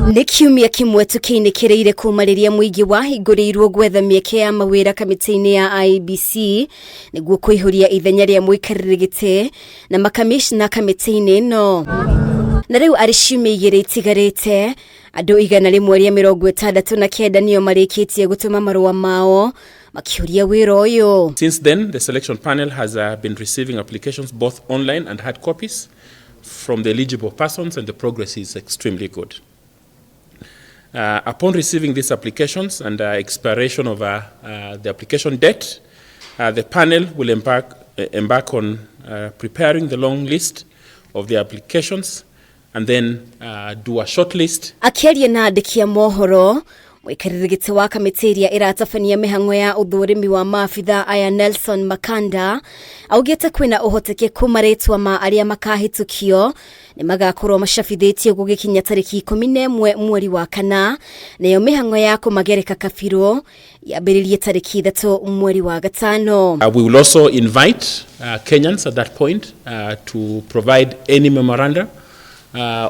Nĩ kiumia kĩmwe tũkĩinĩkĩrĩire kuma rĩrĩa mũingĩ wahingũrĩirwo gwetha mĩeke ya mawĩra kamĩtĩ-inĩ ya IEBC nĩguo kũihũria ithenya rĩa mũikarĩri gĩtĩ na makamishna kamĩtĩ-inĩ ĩno. Na rĩu arĩ ciumia igĩrĩ itigarĩte, andũ 169 nĩo marĩkĩtie gũtũma marũa mao makĩũria wĩra ũyũ. Since then, the selection panel has been receiving applications both online and hard copies from the eligible persons, and the progress is extremely good. Upon receiving these applications and expiration of the application date, the panel will embark on preparing the long list of the applications and then do a short list. Akĩaria na andĩki a mohoro, mũikarĩri gĩtĩ wa kamĩtĩ ĩrĩa ĩratabania mĩhang'o ya ũthũrimi wa maabitha aya Nelson Makanda augĩte kwĩna ũhotekeku marĩtwa ma arĩa makahĩtũkio nĩ magakorwo macabithĩtio gũgĩkinya tarĩki 11 mweri wa kana, nayo mĩhang'o ya kũmagereka kabirũ yambĩrĩrie tarĩki 3 mweri wa gatano. We will also invite Kenyans at that point to provide any memoranda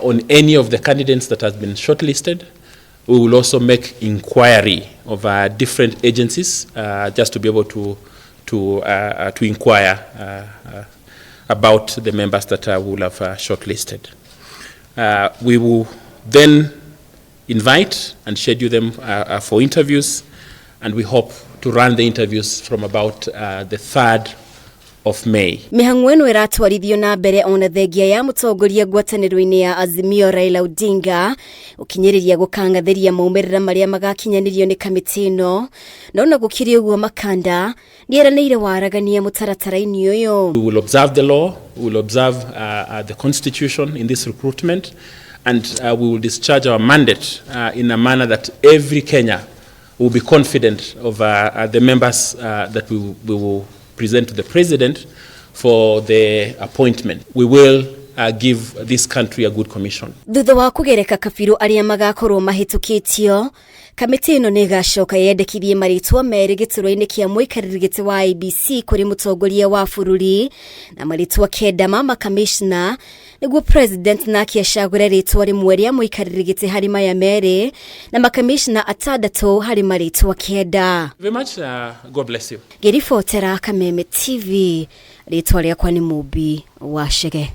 on any of the candidates that has been shortlisted. We will also make inquiry of different agencies just to be able to inquire about the members that we will have shortlisted. We will then invite and schedule them for interviews, and we hope to run the interviews from about the 3rd of May. Mĩhang'o ĩno ĩratwarithio na mbere ona thengia ya mũtongoria ngwatanĩro-inĩ ya Azimio Raila Odinga gũkinyĩrĩria gũkangathĩria maumĩrĩra marĩa magakinyanĩrio nĩ kamĩtĩ ĩno, no na gũkĩrĩ ũguo Makanda nĩeranĩire waragania mũtaratara-inĩ ũyũ. We will observe the law, we will observe the constitution in this recruitment, and we will discharge our mandate in a manner that every Kenya will be confident of the members that we will present to the president for the appointment. We will give this country a good commission. Thutha wa kũgereka kabirũ arĩa magakorwo mahĩtũkĩtio, kamĩtĩ ĩno nĩ ĩgacoka yendekithie marĩtwa merĩ gĩturwa-inĩ kĩa mũikarĩri gĩtĩ wa IEBC kũrĩ mũtongoria wa bũrũri na marĩtwa 9 ma makamishna nĩguo president nake acagũre rĩtwa rĩmwe rĩa mũikarĩri gĩtĩ harĩ maya merĩ na makamishna 6 harĩ marĩtwa 9. Very much, God bless you. Ngĩribotera Kameme TV, rĩtwa rĩakwa nĩ Mũmbi wa Chege.